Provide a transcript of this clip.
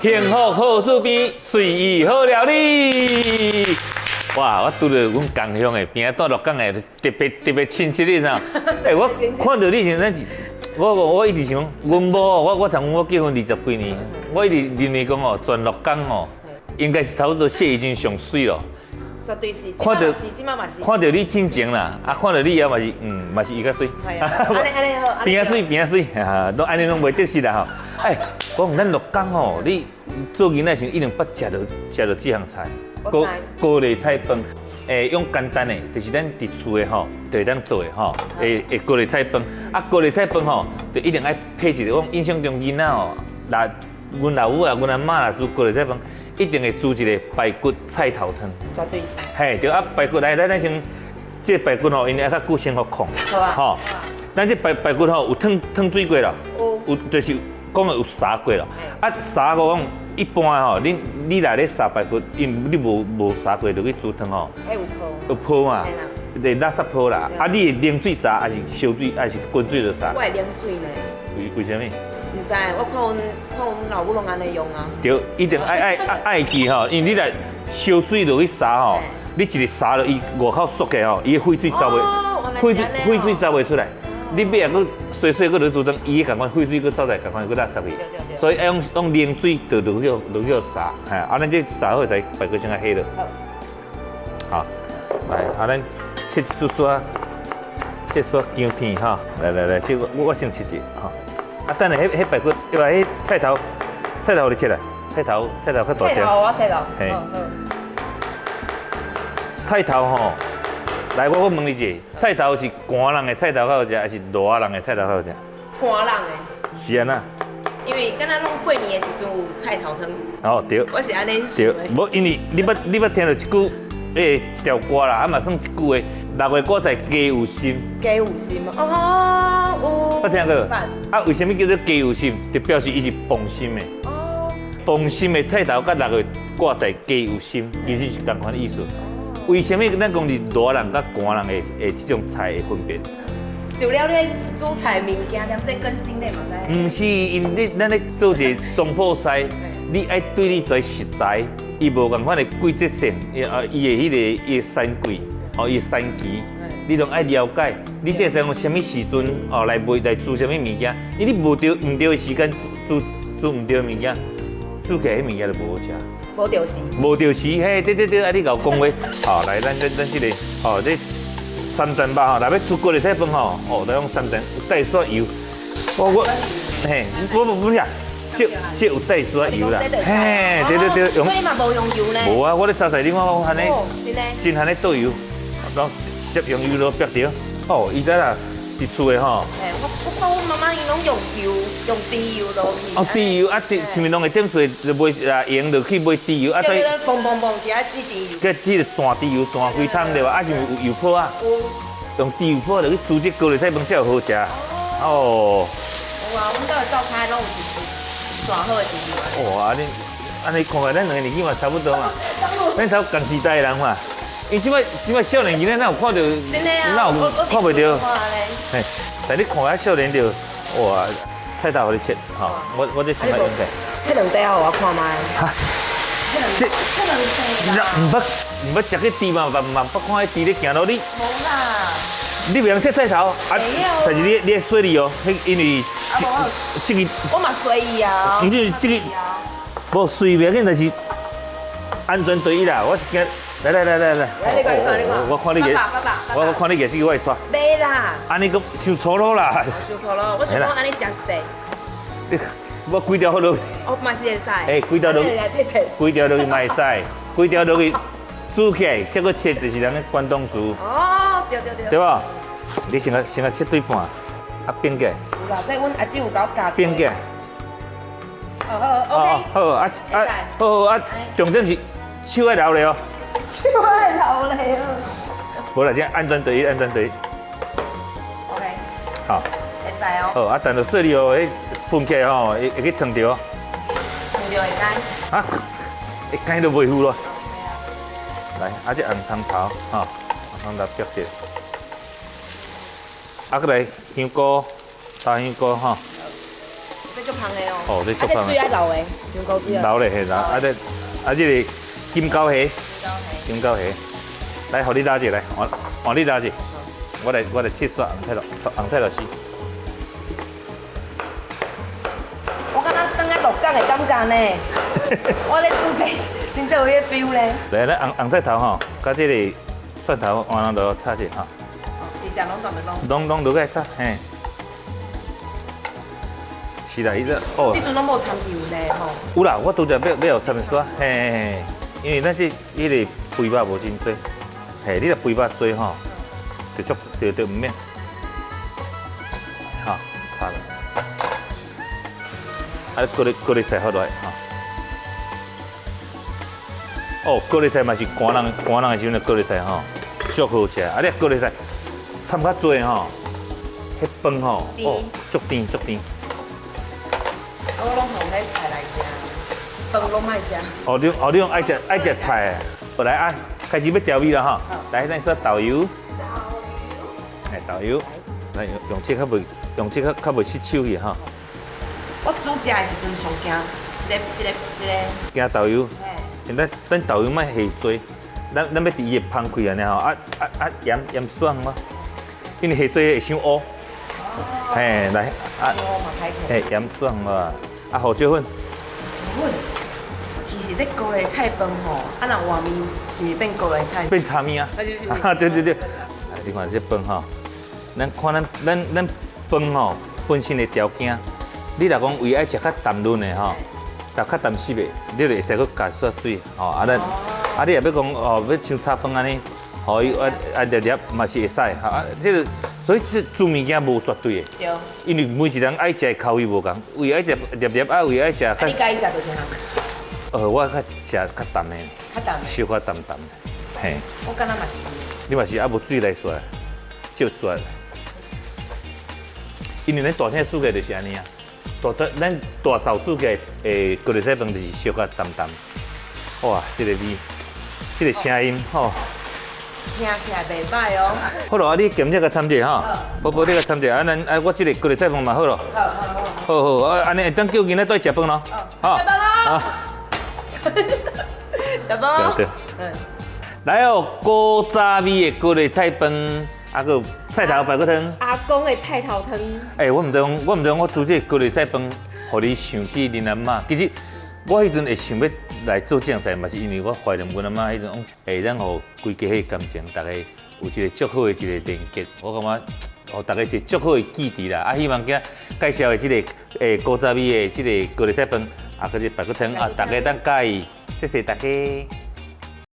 幸福好主編，隨意好料理。哇！我拄著阮仝鄉的邊仔住鹿港的，特別特別親切，你知影？欸，我看著你時陣，我一直想講，阮某，我從阮某結婚20幾年，我一直認為講哦，全鹿港哦，應該是差不多謝宜君上媠咯。絕對是。看著是，這擺嘛是。看著你進前啦，啊，看著你也嘛是，嘛是伊較媠。係啊，按呢按呢好。邊仔媠邊仔媠，哈，攏按呢攏袂得失啦吼。欸，講咱鹿港吼，你做囡仔時一定捌食著這項菜。高麗菜飯，欸，用簡單的，就是咱佇厝的吼，就會當做的吼，欸，高麗菜飯，啊，高麗菜飯吼，就一定愛配一個，我印象中囡仔吼，若阮老母啊，阮阿嬤若煮高麗菜飯，一定會煮一個排骨菜頭湯。絕對是。嘿，對啊，排骨來，咱先，這個排骨吼，因為愛較久先予炕。好啊。吼，咱這排骨吼有燙燙水過啦，有就是講的有煠過啦。啊，煠過講一般吼，你若咧煠排骨，因你無煠過就去煮湯吼，有泡。有泡嘛？會垃圾泡啦。啊，你會冷水煠，還是燒水，還是滾水就煠？我會冷水呢。為啥物？毋知，我看阮老母攏按呢用啊。對，一定愛記吼，因為你若燒水落去煠吼，你一直煠落伊外口縮起吼，伊的血水走袂，血水走袂出來。你尾仔閣洗洗閣落煮湯，伊會仝款血水閣走來，仝款閣垃圾去。所以愛用冷水就落去煠，嘿，啊，咱這煠好才排骨先來下落。好，來，啊，咱切一撮撮，切撮薑片哈，來來來，這個我先切一下，吼。啊，等下彼排骨，對吧？彼菜頭，菜頭你切來，菜頭較大條。菜頭我菜頭。嘿。菜頭吼，來我問你一下，菜頭是寒人的菜頭較好食，還是熱人的菜頭較好食？寒人的。是按怎？因為敢若攏過年的時陣有菜頭湯。哦，對。我是按呢想對，無因為你捌聽著一句，欸，一條歌啦，啊嘛算一句話，六月掛菜雞有心。雞有心哦，有。捌聽過？啊，為啥物叫做雞有心？就表示伊是磅心的。哦。磅心的菜頭佮六月掛菜雞有心，其實是仝款意思。為啥物咱講是熱人佮寒人的這種菜的分別？除了咧煮菜物件，連這根莖咧嘛知。毋是，因你咱咧做一個總鋪師，你愛對你這食材，伊無仝款的季節性，伊啊伊的彼個伊的產季，哦伊的產期，你攏愛了解。你這知影啥物時陣哦來賣來煮啥物物件，因為你無著毋對的時間煮毋對的物件，煮起來彼物件就無好食。無著時。無著時，嘿，對對對，啊你𠢕講話，好來，咱這個，吼這三層肉吼，若欲煮高麗菜飯吼，哦，來用三層有帶煞油。我，嘿，我不是啊，這有帶煞油啦，嘿，對對對，用。所以嘛無用油呢？無啊，我咧炒菜，你看我按呢，真按呢倒油，攏直接用油落煸著。哦，伊知啦，佇厝的吼。嘿，我看阮媽媽伊攏用油，用豬油落去。哦，豬油啊，是毋是攏會點水就買啊，用落去買豬油啊？所以嘣嘣嘣，是愛煮豬油。佮這個大豬油大規桶對吧？啊，是毋是有油泡啊？有。用豬油泡落去煮這高麗菜飯才有好食。哦。有啊，阮兜的灶跤攏有一大好的豬油。哦，按呢按呢看起來，咱兩个年紀嘛差不多嘛。咱差仝時代的人嘛。因這擺這擺少年囡仔哪有看著？哪有看袂著？嘿，但你看遐少年就，哇，菜頭予你切，吼，我這先來用者。切兩塊予我看覓。哈？切兩塊啦。毋捌食過豬嘛，嘛捌看彼豬咧行路你。無啦。你袂曉切菜頭？啊，但是你愛洗伊哦，彼因為這個。我嘛隨意啊。毋是這個，無隨袂要緊，但是安全第一啦。我是驚。來來來來來，你看你看你看，我看你個，我看你個這個我會煞。袂啦，按呢閣傷粗魯啦。傷粗魯，我想講按呢食一塊。你我規條落去。哦，嘛是會使。欸，規條落去，規條落去嘛會使，規條落去煮起來，這個切就是人咧關東煮。哦，對對對。對無？你先共切對半，啊變起來。有啦，這阮阿姊有共我教。變起來。好好，OK。好啊啊，好好啊，重點是手愛留咧哦。手愛留咧哦。無啦，這安全第一，安全第一。 OK。好。會使哦。好，啊，等著雪梨哦，彼噴起來吼，會去燙著哦。燙著會乾。啊，會乾都袂赴咯。來，啊，這紅蔥頭，吼，紅蔥頭煸著。啊，閣來香菇，大香菇吼。欲這足芳的哦。哦，這足芳的。水愛流的，傷高啲啊。流咧，嘿啦，啊這啊這個金溝蝦，金溝蝦，來，予你打一個來，換換你打一個，我來切煞紅菜頭，紅菜頭絲。我感覺轉來鹿港的感覺呢，我咧煮這真正有彼個 feel 咧。來，咱紅紅菜頭吼，佮這個蒜頭換落炒者吼。直接攏全部攏。攏攏落去炒，嘿。是啦，伊這哦。這陣攏無摻油呢，吼。有啦，我拄才欲欲予摻一寡，嘿嘿嘿，因為咱這彼個肥肉無真濟，嘿，你若肥肉濟吼，就足就就毋免，好，炒啦。啊，高麗菜放落來，吼。哦，高麗菜嘛是寒人寒人的時陣的高麗菜吼，足好食。啊，你高麗菜摻較濟吼，彼飯吼，哦，足甜足甜。我攏用彼菜來食，飯攏愛食。哦，你哦，你講愛食菜，好來啊，開始欲調味了哈。來，咱說豆油。來豆油，來用用這較袂用這較較袂失手去哈。我煮食的時陣上驚，一個一個一個。驚豆油。嘿。咱咱豆油莫下濟，咱咱欲佇伊會芳開按呢吼，啊啊啊鹽鹽蒜無？因為下濟會傷烏。嘿，來啊。嘿，鹽蒜無？啊，胡椒粉。粉。其實這高麗菜飯吼，啊若換麵是毋是變高麗菜？變炒麵啊！啊，對對對。你看這飯吼，咱看咱咱咱飯吼本身的條件，你若講為愛食較淡潤的吼，食較淡濕的，你就會使閣加少水吼。啊，咱啊，你若欲講哦，欲像炒飯按呢，予伊啊啊粒粒嘛是會使。啊，這個所以這煮物件無絕對的。對。因為每一個人愛食的口味無仝，有愛食粒粒啊，有愛食較。你佮意食佗一項？我較食較淡的。較淡的。小可淡淡的，嘿。我敢若嘛是。你嘛是啊，無水來煞，少煞。因為咱大廳煮起來就是按呢啊，大咱大灶煮起來的高麗菜飯就是小可淡淡。哇，這個味，這個聲音吼，聽起來袂䆀哦。好咯，啊你鹹這個摻者吼，寶寶你共摻者，啊咱啊我這個高麗菜飯嘛好咯。好好好。好好，啊按呢會當叫囡仔綴食飯咯。好。食飯咯。食飯咯。對對。嗯。來哦，古早味的高麗菜飯，啊閣有菜頭排骨湯。阿公的菜頭湯。欸，我毋知講，我毋知講，我煮這個高麗菜飯，予你想起恁阿嬤。其實我彼陣會想欲來做這樣菜，嘛是因為我懷念阮阿嬤彼陣講，會當予規家彼感情，逐家有一個足好的一個連結。我感覺，予逐家一個足好的記憶啦。啊，希望今仔介紹的這個古早味的這個高麗菜飯，啊，閣這排骨湯啊，逐家當佮意。謝謝大家。